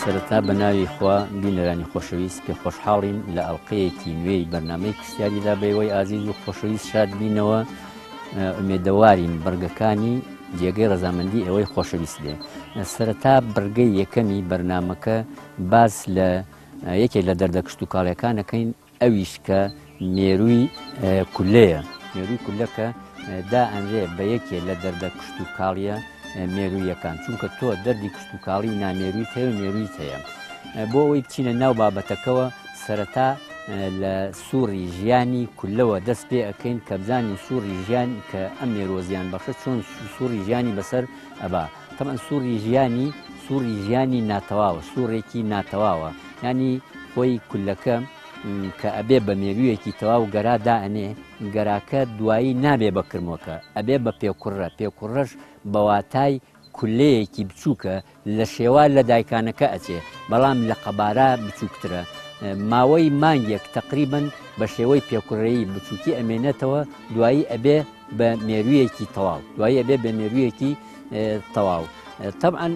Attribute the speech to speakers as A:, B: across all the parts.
A: سەرەتا بە ناوی خوا بینەرانی خۆشەویست پێ خۆشحاڵین لە ئەڵلقەیەکی نوێی بەرنمەی کشتیاریدا بەوەی ئازیز و خۆشەویست شاد بینەوە ئومێدەوارین بڕگەکانی جێگەی ڕەزامەندی ئێوەی خۆشەویست بێ. سەرەتا بڕگەی یەکەمی بەرنامەکە باس لە یەکێک لە دەردە کشتوکاڵیەکان ئەکەین ئەویش کە مێرووی کولەیە. مێرووی کولە کە دائەنرێ بە یەکێ لە دەردە کشتوکاڵیە مێروویەکان، چونکە تۆ دەردی کشتوکاڵی و نامێروویت هەیە و مێروویت هەیە. بۆ ئەوەی بچینە ناو بابەتەکەوە سەرەتا لە سوڕی ژیانی کولەوە دەست پێ ئەکەین کە بزانین سوڕی ژیان کە ئەم مێرووە زیان بەخشە چۆن سوڕی ژیانی بەسەر ئەبا. تەبعەن سوڕی ژیانی سوڕی ژیانی ناتەواوە، سوڕێکی ناتەواوە، یانی خۆی کولەکە کە ئەبێ بە مێروویەکی تەواو گەرا دائەنێ، گەراکە دوایی نابێ بە کرمۆکە، ئەبێ بە پێکوڕە، پێکوڕەش بە واتای کولەیەکی بچووکە لە شێوە لە دایکانەکە ئەچێ بەڵام لە قەبارە بچووکترە ماوەی مانگێک تەقریبەن بە شێوەی پێکوڕەیی بچووکی ئەمێنێتەوە دوایی ئەبێ بە مێروویەکی تەواو دوایی ئەبێ بە مێروویەکی تەواو تەبعەن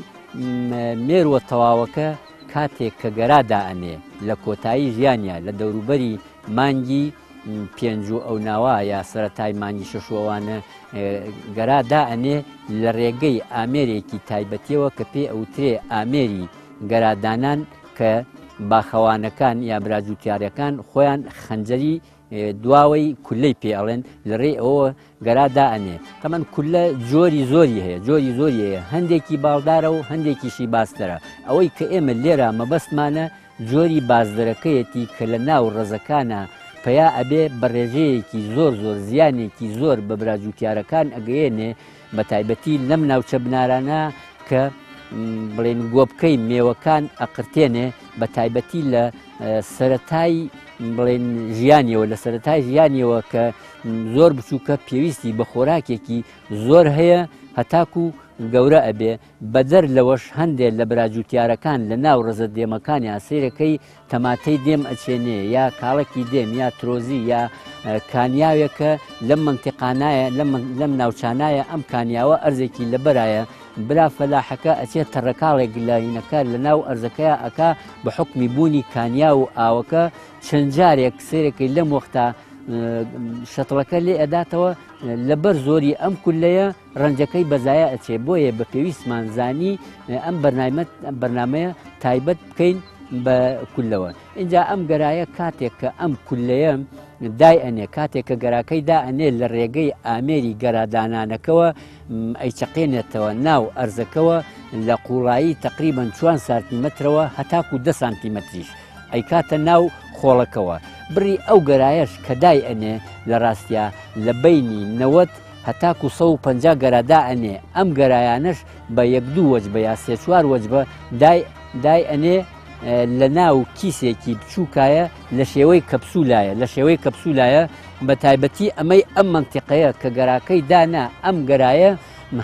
A: مێروە تەواوەکە کاتێک کە گەرا دائەنێ لە کۆتایی ژیانیا لە دەوروبەری مانگی پێنج و ئەو ناوە یا سەرەتای مانگی شەش و ئەوانە گەرا دائەنێ لە ڕێگەی ئامێرێکی تایبەتیەوە کە پێ ئەوترێ ئامێری گەرادانان کە باخەوانەکان یا براجوتیارەکان خۆیان خەنجەری دواوەی کولەی پێ ئەڵێن لە ڕێی ئەوە گەرا دائەنێ تەمەن کولە جۆری زۆری هەیە جۆری زۆری هەیە هەندێکی باڵدارە و هەندێکیشی باسترە ئەوەی کە ئێمە لێرە مەبەستمانە جۆری بازدەرەکەیەتی کە لە ناو ڕەزەکانا پەیا ئەبێ بە ڕێژەیەکی زۆر زۆر زیانێکی زۆر بە برا جوتیارەکان ئەگەیەنێ بە تایبەتی لەم ناوچە بنارانە کە بڵێن گۆپکەی مێوەکان ئەقرتێنێ بە تایبەتی لە سەتای بڵێن ژیانیەوە لە سەتای ژیانیەوە کە زۆر بچووکە پێویستی بە خۆراکێکی زۆر هەیە هەتاکو گەورە ئەبێ بەدەر لەوەش هەندێ لە برا جوتیارەکان لە ناو ڕەزە دێمەکانیان سەیرەکەی تەماتەی دێم ئەچێنێ یا کاڵەکی دێم یا ترۆزی یا کانیاوێکە لەم مەنتیقانایە لەم ناوچانایە ئەم کانیاوە ئەرزێکی لەبەرایە برا فەلاحەکە ئەچێت تەڕەکاڵێک لە هینەکە لە ناو ئەرزەکەیا ئەکا بە حوکمی بوونی کانیاو و ئاوەکە چەند جارێک سەیرەکەی لەم وەختا شەتڵەکە لێ ئەداتەوە لەبەر زۆری ئەم کولەیە ڕەنجەکەی بە زایە ئەچێ بۆیە بە پێویستمان زانی ئەم بەرنامەیە تایبەت بکەین بە کولەوە اینجا ئەم گەرایە کاتێک کە ئەم کولەیە دای ئەنێ کاتێک کە گەراکەی دا ئەنێ لە ڕێگەی ئامێری گەرادانانەکەوە ئەیچەقێنێتەوە ناو ئەرزەکەوە لە قوڵایی تقریبان 4 سانتیمەترەوە هەتاکو 10 سانتیمەتریش ئەیکاتە ناو خۆڵەکەوە بڕی ئەو گەرایەش کە دای ئەنێ لە ڕاستیا لە بینی 90 هەتاکو 150 گەرا دائەنێ، ئەم گەرایانەش بە یەک دوو وەجبە یا سێ چوار وەجبە دای دای ئەنێ لە ناو کیسێکی بچووکایە لە شێوەی کەپسولایە لە شێوەی کەپسولایە بە تایبەتی ئەمەی ئەم مەنتیقەیە کە گەراکەی دانا ئەم گەرایە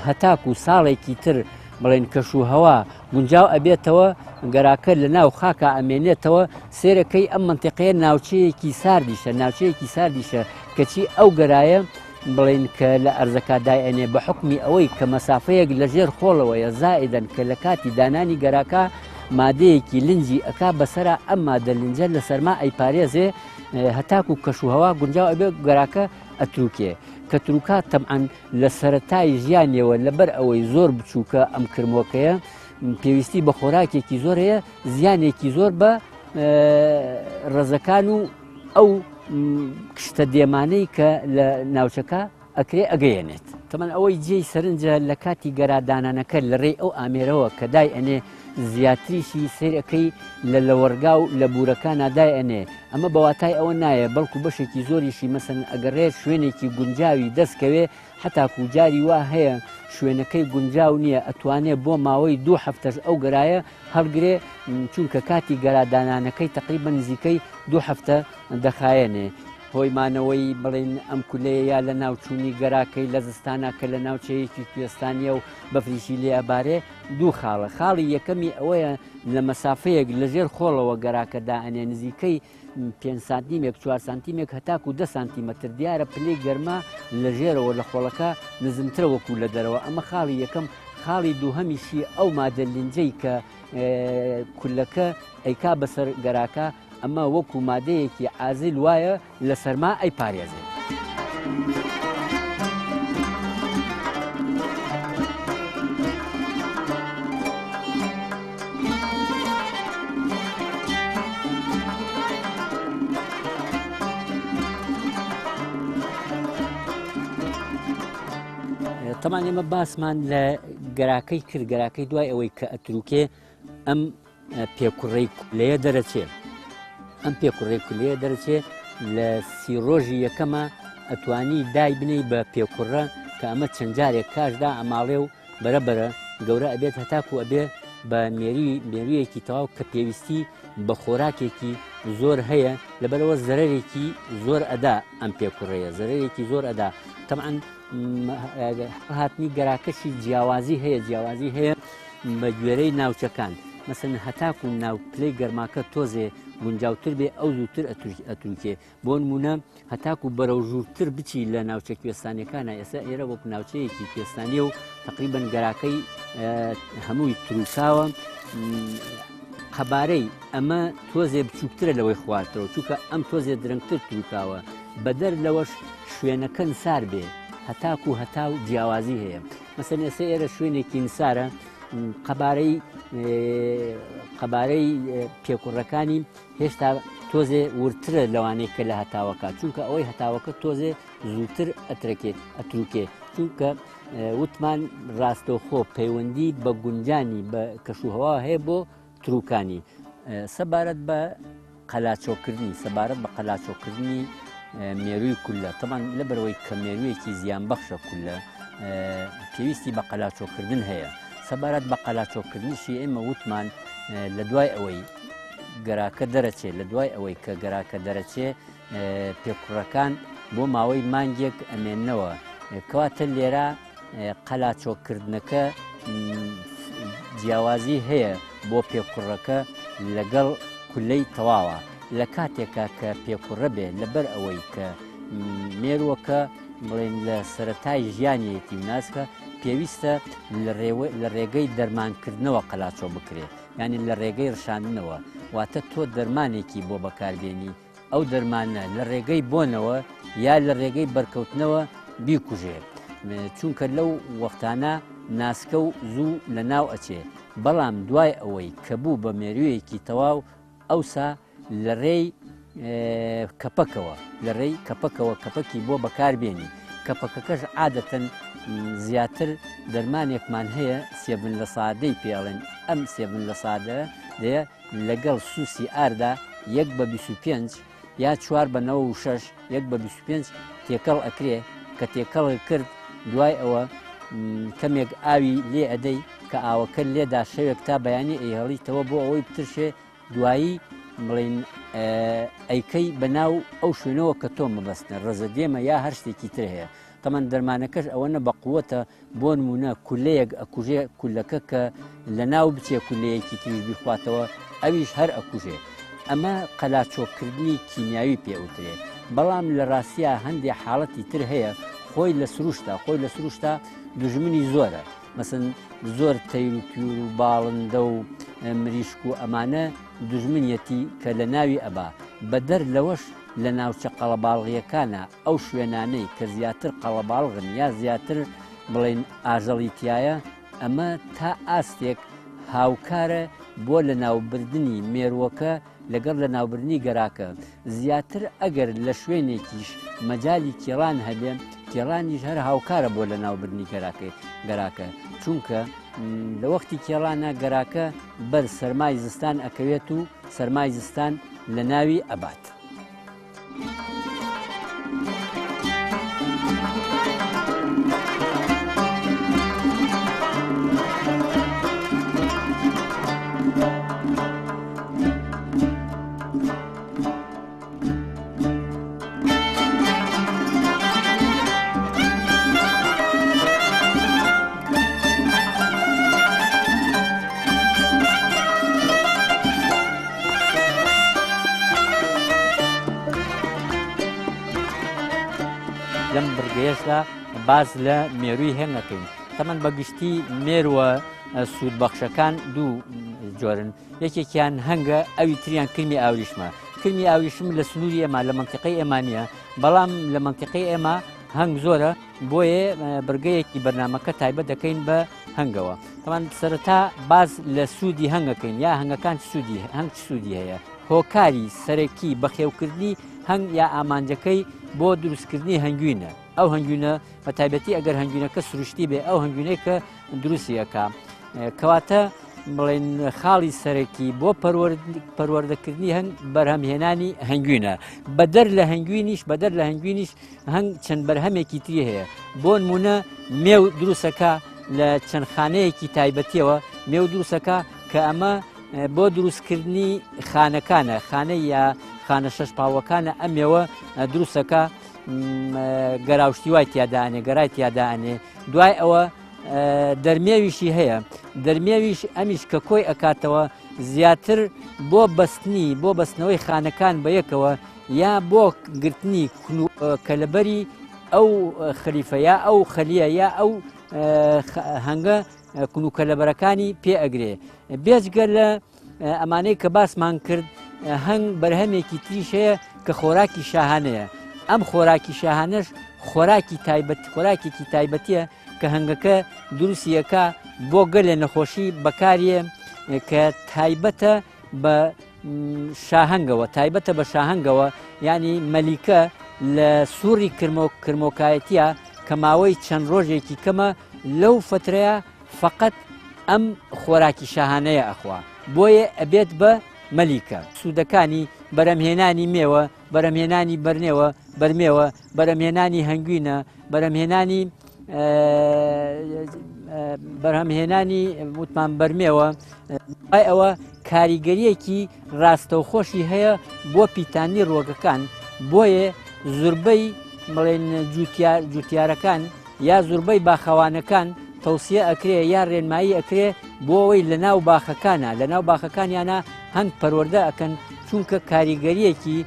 A: هەتاکو ساڵێکی تر بڵێن کەش و هەوا گونجاو ئەبێتەوە گەراکە لە ناو خاکا ئەمێنێتەوە سێرەکەی ئەم مەنتیقەیە ناوچەیەکی ساردیشە ناوچەیەکی ساردیشە کەچی ئەو گەرایە بڵێین کە لە ئەرزەکا دایئەنێ بە حوکمی ئەوەی کە مەسافەیەک لە ژێر خۆڵەوەیە زائیدەن کە لە کاتی دانانی گەراکا مادەیەکی لنجی ئەکا بەسەرا ئەم مادە لنجە لە سەرما ئەیپارێزێ هەتاکو کەش و هەوا گونجاو ئەبێ گەراکە ئەتروکێ کە تروکا تەبعەن لە سەرەتای ژیانیەوە لەبەر ئەوەی زۆر بچووکە ئەم کرمۆکەیە پێویستی بە خۆراکێکی زۆر هەیە زیانێکی زۆر بە ڕەزەکان و ئەو کشتە دێمانەی کە لە ناوچەکە ئەکرێ ئەگەیەنێت. تەبعەن ئەوەی جێی سەرنجە لە کاتی گەرادانانەکە لە ڕێی ئەو ئامێرەوە کە دای ئەنێ زیاتریشی سەیر ئەکەی لە لەوەڕگا و لە بوورەکانا دایئەنێ، ئەمە بە واتای ئەوە نایە، بەڵکو بەشێکی زۆریشی مەسەن ئەگەڕێ شوێنێکی گونجاوی دەست کەوێ، هەتاکوو جاری وا هەیە شوێنەکەی گونجاو نییە ئەتوانێ بۆ ماوەی دوو هەفتەش ئەو گەرایە هەڵگرێ، چونکە کاتی گەرا دانانەکەی تەقریبەن نزیکەی دوو هەفتە دەخایەنێ. هۆی مانەوەی بڵێین ئەم کولەیە یا لە ناوچوونی گەراکەی لە زستانا کە لە ناوچەیەکی کوێستانییە و بەفریشی لێ ئەبارێ دوو خاڵە، خاڵی یەکەمی ئەوەیە لە مەسافەیەک لە ژێر خۆڵەوە گەراکە دائەنێ نزیکەی پێنج سانتیمێک چوار سانتیمێک هەتاکو دە سانتیمەتر دیارە پلەی گەرما لە ژێرەوە لە خۆڵەکە نزمترە وەکو لە دەرەوە ئەمە خاڵی یەکەم خاڵی دووهەمیشی ئەو مادە لینجەی کە کولەکە ئەیکا بەسەر گەراکە ئەمە وەکو مادەیەکی عازل وایە لە سەرما ئەیپارێزێ. تەمان ئێمە باسمان لە گەراکەی کرد گەراکەی دوای ئەوەی کە ئەتروکێ ئەم پێکوڕەی کولەیە دەرەچێ ئەم پێکوڕەی کولەیە دەرەچێ لە سی ڕۆژی یەکەمە ئەتوانی دای بنەی بە پێکوڕە کە ئەمە چەند جارێک کاشدا ئەماڵێ و بەرەبەرە گەورە ئەبێت هەتاکو ئەبێ بە مێری مێرویەکی تەواو کە پێویستی بە خۆراکێکی زۆر هەیە لەبەرەوە زەرەرێکی زۆر ئەدا ئەم پێکوڕەیە زەرەرێکی زۆر ئەدا تەمان هاتنی گەراکەشی جیاوازی هەیە جیاوازی هەیە بە گوێرەی ناوچەکان مەسەن هەتاکو ناو پلەی گەرماکە تۆزێ گونجاوتر بێ ئەو زووتر ئەتروکێ بۆ نمونە هەتاکو بەرەو ژوورتر بچی لە ناوچە کوێستانیەکانە ئێستا ئێرە وەک ناوچەیەکی کوێستانیە و تقریبن گەراکەی هەمووی تروکاوە قەبارەی ئەمە تۆزێ بچووکترە لەوەی خوارتەوە چونکە ئەم تۆزێ درەنگتر تروکاوە بەدەر لەوەش شوێنەکە نسار بێ هەتاکو هەتاو جیاوازی هەیە مەسەن ئێستا ئێرە شوێنێکی نسارە قەبارەی قەبارەی پێکوڕەکانی هێشتا تۆزێ وردترە لەوانەیە کە لە هەتاوەکە چونکە ئەوەی هەتاوەکە تۆزێ زووتر ئەترەکێت ئەتروکێ چونکە وتمان ڕاستەوخۆ پەیوەندی بە گونجانی بە کەشوهوا هەیە بۆ تروکانی سەبارەت بە قەلاچۆکردنی سەبارەت بە قەلاچۆکردنی مێرووی کوللە تەمان لەبەرەوەی کە مێروویەکی زیان بەخشە کوللە پێویستی بە قەلاچۆکردن هەیە سەبارەت بە قەلاچۆکردنیشی ئێمە وتمان لە دوای ئەوەی گەراکە دەرەچێ لە دوای ئەوەی کە گەراکە دەرەچێ پێکوڕەکان بۆ ماوەی مانگێک ئەمێنەوە کەواتە لێرە قەلاچۆکردنەکە جیاوازی هەیە بۆ پێکوڕەکە لەگەڵ کولەی تەواوە لە کاتێکا کە پێکوڕە بێ لەبەر ئەوەی کە مێروەکە بڵێن لە سەتای ژیانیەتی و ناسکە پێویستە لە ڕێگەی دەرمانکردنەوە قەلاچۆ بکرێت یعنی لە ڕێگەی ڕشاندنەوە واتە تۆ دەرمانێکی بۆ بەکاربێنی ئەو دەرمانە لە ڕێگەی بۆنەوە یا لە ڕێگەی بەرکەوتنەوە بیکوژێ چونکە لەو وەختانە ناسکە و زوو لە ناو ئەچێ بەڵام دوای ئەوەی کە بوو بە مێروویەکی تەواو ئەوسا لە ڕێی کەپەکەوە لە ڕێی کەپەکەوە کەپەکی بۆ بەکاربێنی کەپەکەکەش عادەتەن زیاتر دەرمانێکمان هەیە سێبن لە سادەی پێڵێن ئەم سێبن لە سادە دەیە لەگەڵ سوسی ئاردا یەک بە 25 یا چوار بە 96 یەک بە 25 تێکەڵ ئەکرێ کە تێکەڵ کرد دوای ئەوە کەمێک ئاوی لێ ئەدەی کە ئاوەکە لێدا شەوێک تا بەیانی ئەیهڵیتەوە بۆ ئەوەی بترشێ دوایی بڵین ئەیکەی بەناو ئەو شوێنەوە کە تۆ مەبەستە ڕزە دێمە یا هەر شتێکی تر هەیە تەمان دەرمانەکەش ئەوەنە بە قووەتە بۆ نمونە کولەیەک ئەکوژێ کولەکە کە لە ناو بچێ کولەیەکی تریش بیخواتەوە ئەویش هەر ئەکوژێ ئەمە قەلاچۆکردنی کیمیاوی پێوترێ بەڵام لە ڕاستیا هەندێ حاڵەتی تر هەیە خۆی لە سروشتا خۆی لە سروشتا دوژمنی زۆرە مەسن زۆر تەیر و تیور و باڵندە و مریشک و ئەمانە دوژمنیەتی کە لە ناوی ئەبا بەدەر لەوەش لە ناوچە قەڵەباڵغیەکانە ئەو شوێنانەی کە زیاتر قەڵەباڵغن یا زیاتر بڵێن ئاژەڵی تایە ئەمە تا ئاستێک هاوکارە بۆ لە ناوبردنی مێروەکە لەگەڵ لە ناوبردنی گەراکە زیاتر ئەگەر لە شوێنێکیش مەجای کێڵان هەبێ کێڵانیش هەر هاوکارە بۆ لە ناوبردنی گەراکە گەراکە چونکە. لە وەختی کێڵانە گەراکە بەر سەرمای زستان ئەکەوێت و سەرمای زستان لە ناوی ئەبات. لەم بڕگەیەشدا باس لە مێرووی هێنگەکەین تەمەن بەگشتی مێروە سوودبەخشەکان دوو جۆرن یەکێکیان هەنگە ئەوی تریان کرمی ئاوریشمە کرمی ئاوریشم لە سنووری ئێمە لە منتیقەی ئێمە نییە بەڵام لە منتیقەی ئێمە هەنگ زۆرە بۆیە بڕگەیەکی بەرنمەکە تایبەت دەکەین بە هەنگەوە تەمان سەرەتا باز لە سوودی هەنگەکەین یا هەنگەکان سوودی هەنگ سوودی هەیە هۆکاری سەرەکی بەخێوکردنی هەنگ یا ئامانجەکەی بۆ دروستکردنی هەنگوینە ئەو هەنگوینە بە تایبەتی ئەگەر هەنگوینەکە سروشتی بێ ئەو هەنگوینەی کە دروستی ئەکا کەواتە بڵێن خاڵی سەرەکی بۆ پەروەردەکردنی هەنگ بەرهەمهێنانی هەنگوینە بەدەر لە هەنگوینیش بەدەر لە هەنگوینیش هەنگ چەند بەرهەمێکی تری هەیە بۆ نمونە مێو دروستەکە لە چەند خانەیەکی تایبەتیەوە مێو دروستەکە کە ئەمە بۆ دروستکردنی خانەکانە خانە یا خانە شەش پاوەکانە ئەمێوە دروستەکە گەراوشتی وای تیادانێ گەرای تیادانێ دوای ئەوە دەرمێویشی هەیە دەرمێویش ئەمیش کە کۆی ئەکاتەوە زیاتر بۆ بەستنی بۆ بەستنەوەی خانەکان بە یەکەوە یا بۆ گرتنی کەلەبەری ئەو خەلیفە یا ئەو خەلیە یا ئەو هەنگە کونوکەلەبەرەکانی پێ ئەگرێ بێجگە لە ئەمانەی کە باسمان کرد هەنگ بەرهەمێکی تریش هەیە کە خۆراکی شاهانەیە ئەم خۆراکی شاهانەش خۆراکی تایبەت خۆراکێکی تایبەتیە کە هەنگەکە دروستیەکە بۆ گەلێ نەخۆشی بەکاریە کە تایبەتە بە شاهنگەوە تایبەتە بە شاهنگەوە ینی مەلیکە لە سووری کرمۆ کرمۆکایەتە کە ماوەی چەند ڕۆژێکی کەمە لەو فترەیە فەقەت ئەم خۆراکی شاهانەیە ئەخوا بۆیە ئەبێت بە مەلیکە. سوودەکانی بەرەمهێنانی مێوە، بەرەمهێنانی بەرنێوە، بەرمێوە، بەرەمهێنانی هەنگوینە، بەرەمهێنانی بەرهەمهێنانی وتمان بەرمێوە، دوای ئەوە کاریگەریەکی ڕاستەوخۆشی هەیە بۆ پیتانی ڕوەکەکان، بۆیە زوربەی بڵێن جوتیار جوتیارەکان یا زوربەی باخەوانەکان تەوسیە ئەکرێ یا رێنمایی ئەکرێ بۆ ئەوەی لە ناو باخەکانا لە ناو باخەکانیانا هەنگ پەروەردە ئەکەن چونکە کاریگەریەکی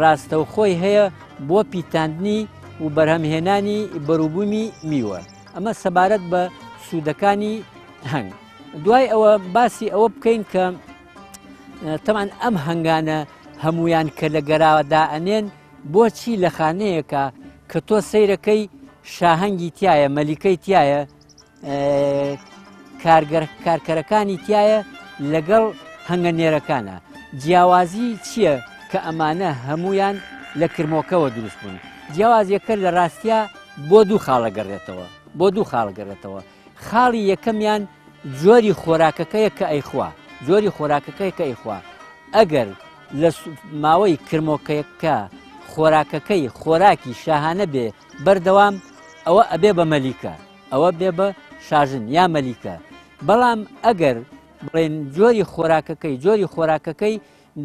A: راستەوخۆی هەیە بۆ پیتاندنی و بەرهەمهێنانی بەروبوومی میوە ئەمە سەبارەت بە سوودەکانی هەنگ دوای ئەوە باسی ئەوە بکەین کە تەمان ئەم هەنگانە هەمویان کە لە گەراوە دائەنێن بۆچی لە خانەیەکا کە تۆ سەیرەکەی شاهەنگی تایە مەلیکەی تایە کارگەر کارکەرەکانی تایە لەگەڵ هەنگە نێرەکانە جیاوازی چییە کە ئەمانە هەمویان لە کرمۆکەوە دروست بوون جیاوازیەکە لە ڕاستیا بۆ دوو خاڵە گەڕێتەوە بۆ دوو خاڵ گەڕێتەوە خاڵی یەکەمیان جۆری خۆراکەکەیە کە ئەیخوا جۆری خۆراکەکەی کە ئەیخوا ئەگەر لە ماوەی کرمۆکەکە خۆراکەکەی خۆراکی شاهانە بێ بەردەوام ئەوە ئەبێ بە مەلیکە ئەوە بێ بە شاژن یا مەلیکە بەڵام ئەگەر بڵێن جۆری خۆراکەکەی جۆری خۆراکەکەی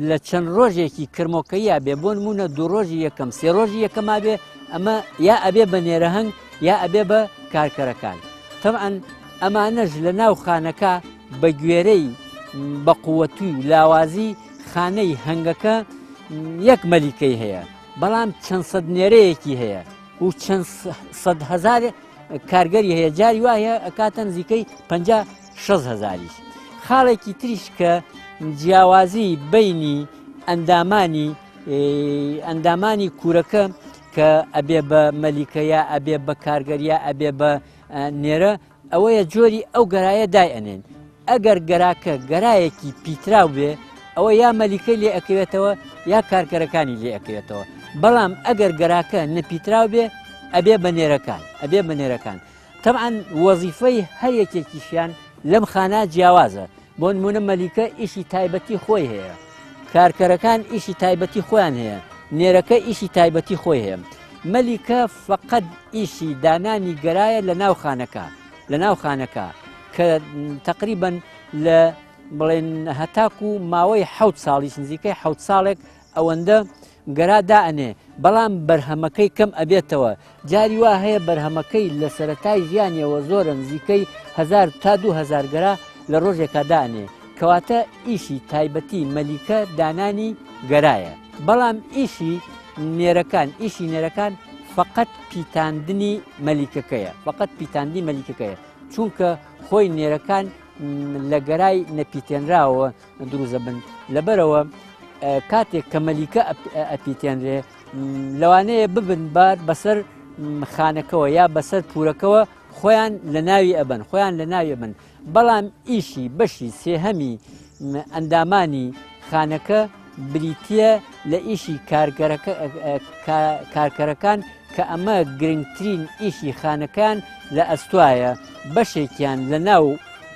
A: لە چەند ڕۆژێکی کرمۆکەییا بێ بۆ نمونە دوو ڕۆژی یەکەم سێ ڕۆژی یەکەما بێ ئەمە یا ئەبێ بە نێرەهەنگ یا ئەبێ بە کارکەرەکان تەبعەن ئەمانەش لە ناو خانەکە بە گوێرەی بە قووەتی و لاوازی خانەی هەنگەکە یەک مەلیکەی هەیە بەڵام چەند سەد نێرەیەکی هەیە و چەند سەد هەزار کارگەری هەیە جاری وایە ئەکاتە نزیکەی 50 6 هەزاریش خاڵێکی تریش کە جیاوازی بینی ئەندامانی ئەندامانی کورەکە کە ئەبێ بە مەلیکە یا ئەبێ بە کارگەر یا ئەبێ بە نێرە ئەوەیە جۆری ئەو گەرایە دای ئەنێن ئەگەر گەراکە گەرایەکی پیتراو بێ ئەوە یا مەلیکەی لێ ئەکەوێتەوە یا کارکەرەکانی لێ ئەکەوێتەوە بەڵام ئەگەر گەراکە نەپیتراو بێ ئەبێ بە نێرەکان ئەبێ بە نێرەکان تەبعەن وەزیفەی هەر یەکێکیشیان لەم خانە جیاوازە. بۆ نمونە مەلیکە ئیشی تایبەتی خۆی هەیە، کارکەرەکان ئیشی تایبەتی خۆیان هەیە، نێرەکە ئیشی تایبەتی خۆی هەیە. مەلیکە فقط ئیشی دانانی گەرایە لە ناو خانەکە، لە ناو خانەکە کە تقریبا لە بڵێن هەتاکو ماوەی حەوت ساڵیش نزیکەی حەوت ساڵێک ئەوەندە گەرا دائەنێ، بەڵام بەرهەمەکەی کەم ئەبێتەوە. جاری وا هەیە بەرهەمەکەی لە سەرەتای ژیانیەوە زۆرە، نزیکەی 1000 تا 2000 گەرا لە ڕۆژێکا دائەنێ. کەواتە ئیشی تایبەتی مەلیکە دانانی گەرایە، بەڵام ئیشی نێرەکان، ئیشی نێرەکان فقط پیتاندنی مەلیکەکەیە، فقط پیتاندنی مەلیکەکەیە، چونکە خۆی نێرەکان لە گەرای نەپیتێنراوە دروست بن. لەبەرەوە کاتێک کە مەلیکە ئەپیتێنرێ لەوانەیە ببن بار بەسەر خانەکەوە یا بەسەر پورەکەوە، خۆیان لە ناوی ئەبن، خۆیان لە ناوی ئەبن. بەڵام ئیشی بەشی سێهەمی ئەندامانی خانەکە بریتە لە ئیشی کارکەرەکان کە ئەمە گرنگترین ئیشی خانەکان لە ئەستوایە. بەشێکیان لە ناو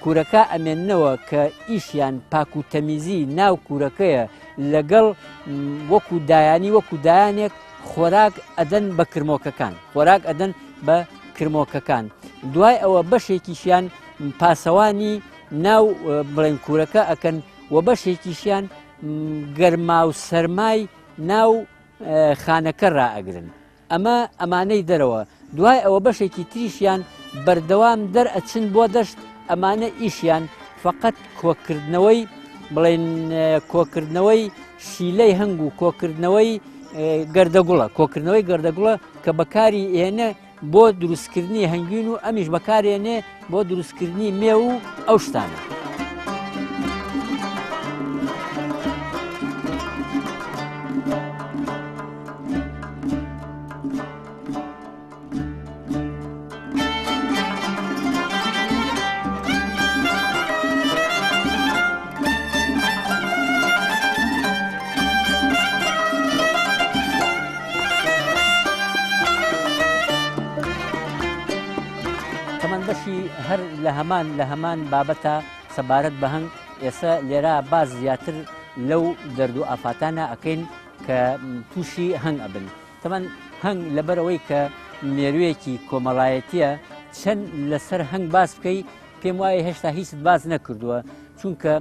A: کورەکە ئەمێننەوە کە ئیشیان پاک و تەمیزی ناو کورەکەیە، لەگەڵ وەکو دایانی وەکو دایانێک خۆراک ئەدەن بە کرمۆکەکان، خۆراک ئەدەن بە کرمۆکەکان. دوای ئەوە بەشێکیشیان پاسەوانی ناو بڵێن کورەکە ئەکەن و بەشێکیشیان گەرما و سەرمای ناو خانەکە ڕائەگرن. ئەمە ئەمانەی دەرەوە. دوای ئەوە بەشێکی تریشیان بەردەوام دەرئەچن بۆ دەشت. ئەمانە ئیشیان فقط کۆکردنەوەی بڵێن کۆکردنەوەی شیلەی هەنگ و کۆکردنەوەی گەردەگوڵە، کۆکردنەوەی گەردەگوڵە کە بەکاری ئێنە بۆ دروستکردنی هەنگوین و ئەمیش بەکارێنێ بۆ دروستکردنی مێ و ئەو شتانە. بەشی هەر لە هەمان لە هەمان بابەتە سەبارەت بە هەنگ. ئێستا لێرە باز زیاتر لەو دەرد و ئافاتانە ئەەکەین کە تووشی هەنگ ئەبن. تەمان هەنگ لەبەرەوەی کە مێروویەکی کۆمەڵایەتیە، چەند لەسەر هەنگ باس بکەی پێم وایە هێشتا هیچت باس نەکردووە، چونکە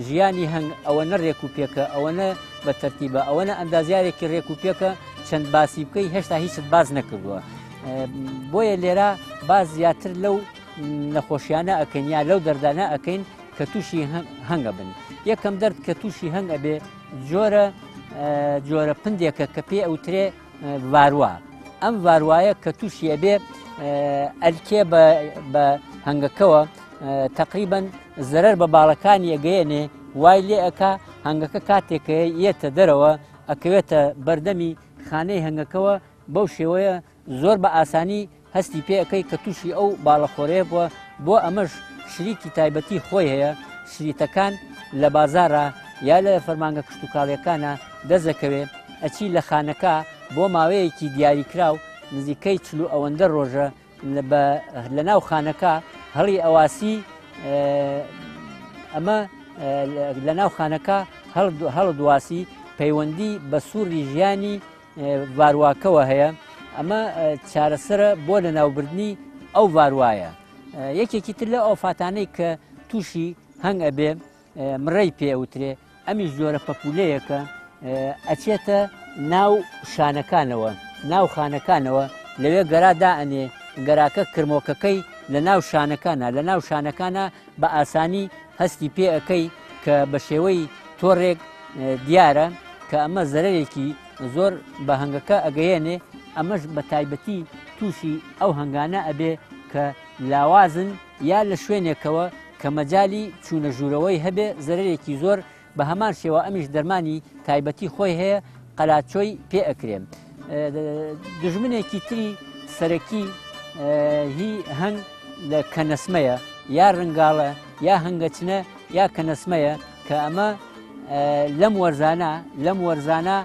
A: ژیانی هەنگ ئەوە نە ڕێک و پێکە، ئەوە نە بە تەرتیبە، ئەوە نە ئەندازیارێکی ڕێک و پێکە، چەند باسی بکەی هێشتا هیچت باس نەکردووە. بۆیە لێرە باس زیاتر لەو نەخۆشیانە ئەکەین یا لەو دەردانە ئەکەین کە تووشی هەنگە بن. یەکەم دەرد کە تووشی هەنگ ئەبێ جۆرە جۆرە پندێکە کە پێ ئەوترێ ڤاروا. ئەم ڤاروایە کە تووشی ئەبێ ئەلکێ بە هەنگەکەوە، تقریبا زەرەر بە باڵەکانی ئەگەیەنێ، وای لێ ئەکا هەنگەکە کاتێکە یەتە دەرەوە ئەکەوێتە بەردەمی خانەی هەنگەکەوە، بەو شێوەیە زۆر بە ئاسانی هەستی پێ ئەەکەی کە تووشی ئەو باڵەخۆرەیە بووە. بۆ ئەمەش شریکی تایبەتی خۆی هەیە، شریتەکان لە بازارە یا لە فەرمانگە کشتتوکاڵیەکانە دەزەکەوێ، ئەچی لە خانەکە بۆ ماوەیەکی دیاریکراو نزیکەی چلو ئەوەندە ڕۆژە لە ناو خانەکە هەڵی ئەواسی. ئەمە لە ناو خانەکە هەڵدواسی پەیوەندی بە سووری ژیانی ڤارواکەوە هەیە. ئەمە چارەسەرە بۆ لە ناوبردنی ئەو ڤاروایە. یەکێکی تر لە ئۆفاتانەی کە تووشی هەنگ ئەبێ مڕەی پێوترێ. ئەمیش جۆرە پەپولەیەکە ئەچێتە ناو شانەکانەوە، ناو خانەکانەوە، لەوێ گەرا دائەنێ. گەراکە کرمۆکەکەی لە ناو شانەکانە، لە ناو شانەکانە بە ئاسانی هەستی پێ ئەەکەی کە بە شێوەی تۆڕێک دیارە، کە ئەمە زەرەرێکی زۆر بە هەنگەکە ئەگەیەنێ. ئەمەش بە تایبەتی تووشی ئەو هەنگانە ئەبێ کە لاوازن یا لە شوێنێکەوە کە مەجای چوونە ژوورەوەی هەبێ، زەرەرێکی زۆر. بە هەمان شێوە ئەمیش دەرمانی تایبەتی خۆی هەیە، قەلاچۆی پێ ئەکرێ. دژمنێکی تری سەرەکی هی هەنگ لە کەنەسمەیە، یا ڕنگاڵە یا هەنگەچنە یا کەنەسمەیە، کە ئەمە لەم وەرزانە لەم وەرزانە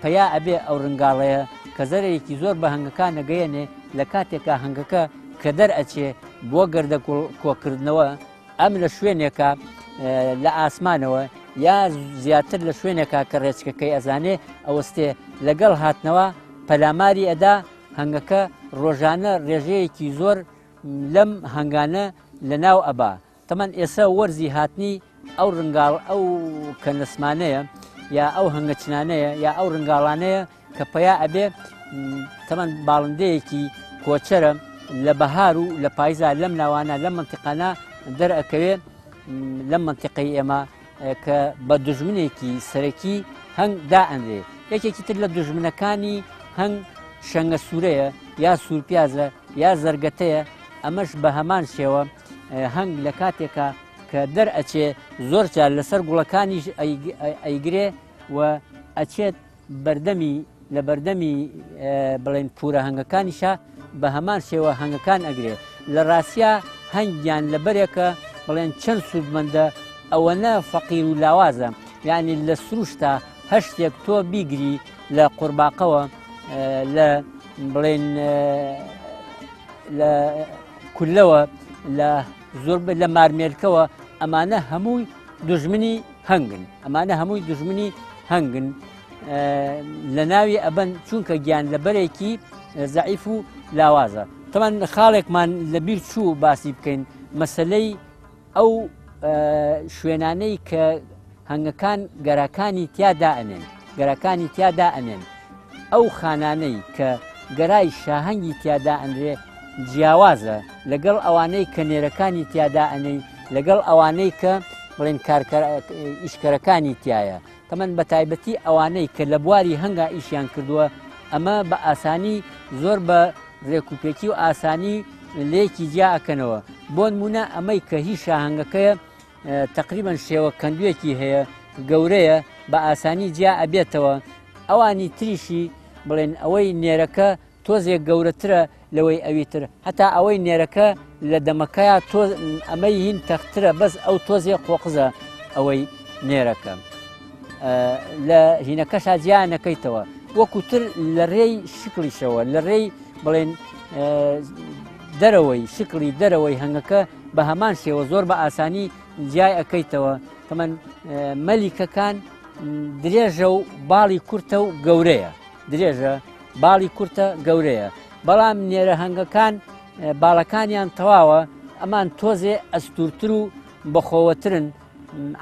A: پیا ئەبێ. ئەو ڕنگاڵەیە کە زەرێکی زۆر بە هەنگەکان نەگەیەنێ لە کاتێکا هەنگەکە کە دەرئەچێ بۆ گردە کۆکردنەوە. ئەم لە شوێنێکە لە ئاسمانەوە یا زیاتر لە شوێنێکا کە ڕێچکەکەی ئەزانێ ئەوەستێ لەگەڵ هاتنەوە پەلاماری ئەدا هەنگەکە ڕۆژانە ڕێژەیەکی زۆر لەم هەنگانە لە ناو ئەبا تەمان ئێستا وەرزی هاتنی ئەو ڕنگاڵ ئەو کەنەسمانەیە یا ئەو هەنگەچنانەیە یا ئەو ڕنگاڵانەیە کە پەیا ئەبێ تەمان باڵندەیەکی کۆچەرە لە بەهار و لە پایزا لەم ناوانە لەم منتیقانە دەرئەکەوێ لەم منتیقەی ئێمە کە بە دژمنێکی سەرەکی هەنگ دائەنرێ یەکێکی تر لە دژمنەکانی هەنگ شەنگە سوورەیە یا سوورپیازە یا زەرگەتەیە ئەمەش بە هەمان شێوە هەنگ لە کاتێکا کە دەرئەچێ زۆر جار لەسەر گوڵەکانیش ئەیگرێ و ئەچێت بەردەمی لە بەردەمی بڵێن پورە هەنگەکانیشە بە هەمان شێوە هەنگەکان ئەگرێ لە ڕاستیا هەنگیان لە بەرێکە بڵێن چەند سوودمەندە ئەوەنە فەقیر و لاوازە یعنی لە سروشتا هەشتێک تۆ بیگری لە قورباقەوە لە بڵێن لە کولەوە لە زۆر لە مارمێلکەوە ئەمانە هەمووی دژمنی هەنگن ئەمانە هەمووی دژمنی هەنگن لە ناوی ئەبەن چونکە گیان لەبەرێکی زەعیف و لاوازە تەمان خاڵێکمان لەبیر چوو باسی بکەین مەسلەی ئەو شوێنانەی کە هەنگەکان گەراکانی تیادا ئەنێن گەراکانی تیادا ئەنێن ئەو خانانەی کە گەرای شاهەنگی تیادا ئەنرێ جیاوازە لەگەڵ ئەوانەی کە نێرەکانی تیادا ئەنێی لەگەڵ ئەوانەی کە بڵێن ئیشکەرەکانی تایە تەمەن بە تایبەتی ئەوانەی کە لە بواری هەنگا ئیشیان کردووە ئەمە بە ئاسانی زۆر بە ڕێکوپێکی و ئاسانی لێکی جیا ئەکەنەوە بۆ نمونە ئەمەی کە هی شاهەنگەکەیە تقریبان شێوە کەندوێکی هەیە گەورەیە بە ئاسانی جیا ئەبێتەوە ئەوانی تریشی بڵێن ئەوەی نێرەکە تۆزێک گەورەترە لەوەی ئەوی تر هەتا ئەوەی نێرەکە لە دەمەکەیا تۆ ئەمەی هین تەخترە بەس ئەو تۆزێ قۆقزە ئەوەی نێرەکە لە هینەکەشا جیا نەکەیتەوە وەکو تر لە ڕێی شکڵیشەوە لە ڕێی بڵێن دەرەوەی شکڵی دەرەوەی هەنگەکە بە هەمان شێوە زۆر بە ئاسانی جیای ئەەکەیتەوە تەمەن مەلیکەکان درێژە و باڵی کورتە و گەورەیە درێژە باڵی کورتە گەورەیە بەڵام نێرە هەنگەکان باڵەکانیان تەواوە ئەمان تۆزێ ئەستورتر و بەخۆوەترن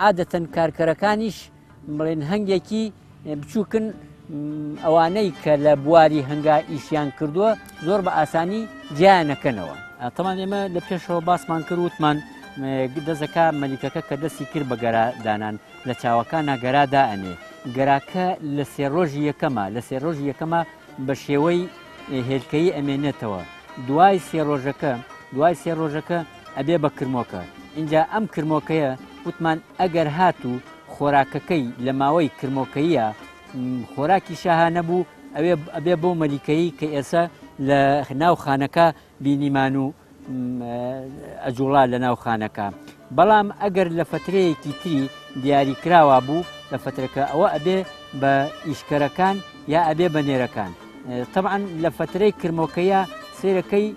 A: عادەتەن کارکەرەکانیش بڵێن هەنگێکی بچووکن ئەوانەی کە لە بواری هەنگا ئیشیان کردووە زۆر بە ئاسانی جیانەکەنەوە تەمان ئێمە لە پێشەوە باسمان کرد وتمان دەزەکە مەلیکەکە کە دەستی کرد بە گەرا دانان لە چاوەکانا گەرا دائەنێ، گەراکە لە سێ ڕۆژی یەکەما لە سێ ڕۆژی یەکەما بە شێوەی هێلکەیی ئەمێنێتەوە، دوای سێ ڕۆژەکە دوای سێ ڕۆژەکە ئەبێ بە کرمۆکە، ئینجا ئەم کرمۆکەیە وتمان ئەگەر هاتوو خۆراکەکەی لە ماوەی کرمۆکەییا خۆراکی شاها نەبوو ئەوێ ئەبێ بەو مەلیکەیی کە ئێسە لە ناو خانەکە بینیمان و ئەجوڵا لە ناو خانەکە بەڵام ئەگەر لە فترەیەکی تری دیاریکراوە بوو لە فترەکە ئەوە ئەبێ بە ئیشکەرەکان یا ئەبێ بە نێرەکان طبعا لە فترەی کرمۆکەیە سێرەکەی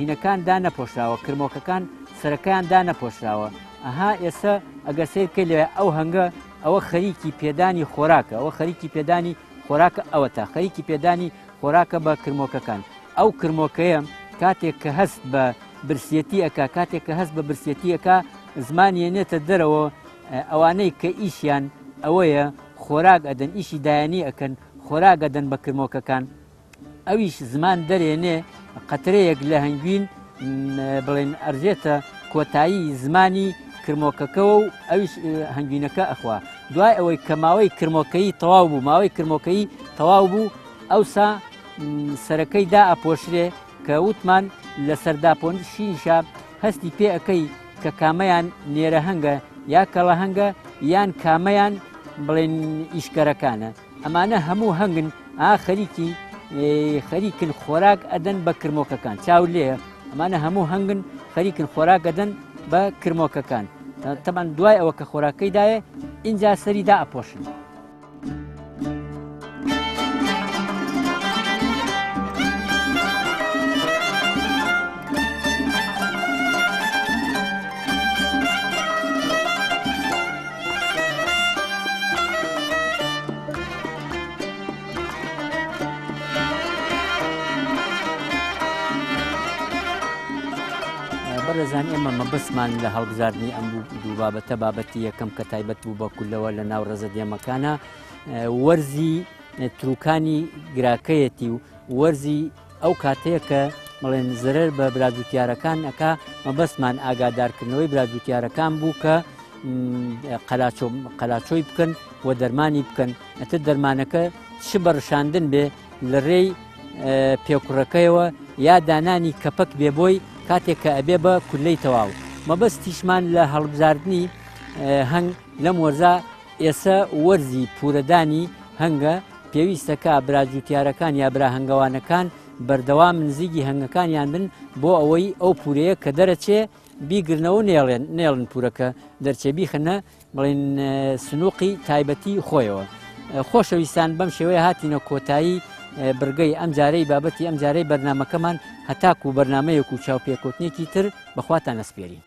A: هینەکان دانەپۆشراوە کرمۆکەکان سەرەکەیان دانەپۆشراوە ئەها ئێستا ئەگەر سیرکە لێ ئەو هەنگە ئەوە خەریکی پێدانی خۆراکە ئەوە خەریکی پێدانی خۆراکە ئەوەتا خەریکی پێدانی خۆراکە بە کرمۆکەکان ئەو کرمۆکەیە کاتێک کە هەست بە برسیەتی ئەکا کاتێک کە هەست بە برسیەتی ئەکا زمانی یەنێتە دەرەوە ئەوانەی کە ئیشیان ئەوەیە خۆراک ئەدەن ئیشی دایانی ئەکەن خۆراک ئەدەن بە کرمۆکەکان ئەویش زمان دەرێنێ قەترەیەک لە هەنگوین بڵێن ئەرژێتە کۆتایی زمانی کرمۆکەکەەوە و ئەویش هەنگوینەکە ئەخوا دوای ئەوەی کە ماوەی کرمۆکەیی تەواو بوو ماوەی کرمۆکەیی تەواو بوو ئەوسا سەرەکەی دائەپۆشرێ کە وتمان لە سەرداپۆشینیشا هەستی پێ ئەکەی کە کامەیان نێرە هەنگە یا کەڵە هەنگە یان کامەیان بڵێن ئیشکەرەکانە ئەمانە هەموو هەنگن ئا خەریکی خەریکن خۆراک ئەدەن بە کرمۆکەکان چاو لێ ئەمانە هەموو هەنگن خەریکن خۆراک ئەدەن بە کرمۆکەکان تەمان دوای ئەوە کە خۆراکەی دایە ئینجا سەری دا ئەپۆشن. بەڕێزان ئێمە مەبەستمان لە هەڵبژاردنی ئەم دوو بابەتە بابەتی یەکەم کە تایبەت بوو بە کولەوە لە ناو ڕێزە دێمەکانە وەرزی تروکانی گراکەیەتی و وەرزی ئەو کاتەیە کە بڵێن زەرەر بە براجوتیارەکان ئەکا مەبەستمان ئاگادارکردنەوەی براجوتیارەکان بوو کە قەلاچۆی بکەن و دەرمانی بکەن ئەتر دەرمانەکە چ بەڕشاندن بێ لە ڕێی پێکوڕەکەیەوە یا دانانی کەپەک بێ بۆی کاتێک کە ئەبێ بە کولەی تەواو مەبەستیشمان لە هەڵبژاردنی هەنگ لەم وەرزا ئێسە وەرزی پورەدانی هەنگە پێویستە کە برا جوتیارەکان یا برا هەنگەوانەکان بەردەوام نزیکی هەنگەکانیان بن بۆ ئەوەی ئەو پورەیە کە دەرەچێ بیگرنەوە نێڵێن نێڵن پورەکە دەرچێ بیخنە بڵێن سنووقی تایبەتی خۆیەوە. خۆشەویستان بەم شێوەیە هاتینە کۆتایی بڕگەی ئەم جارەی بابەتی ئەم جارەی بەرنمەکەمان هەتاکو بەرنمەیەک و چاوپێکەوتنێکی تر بەخواتان ئەسپێرین.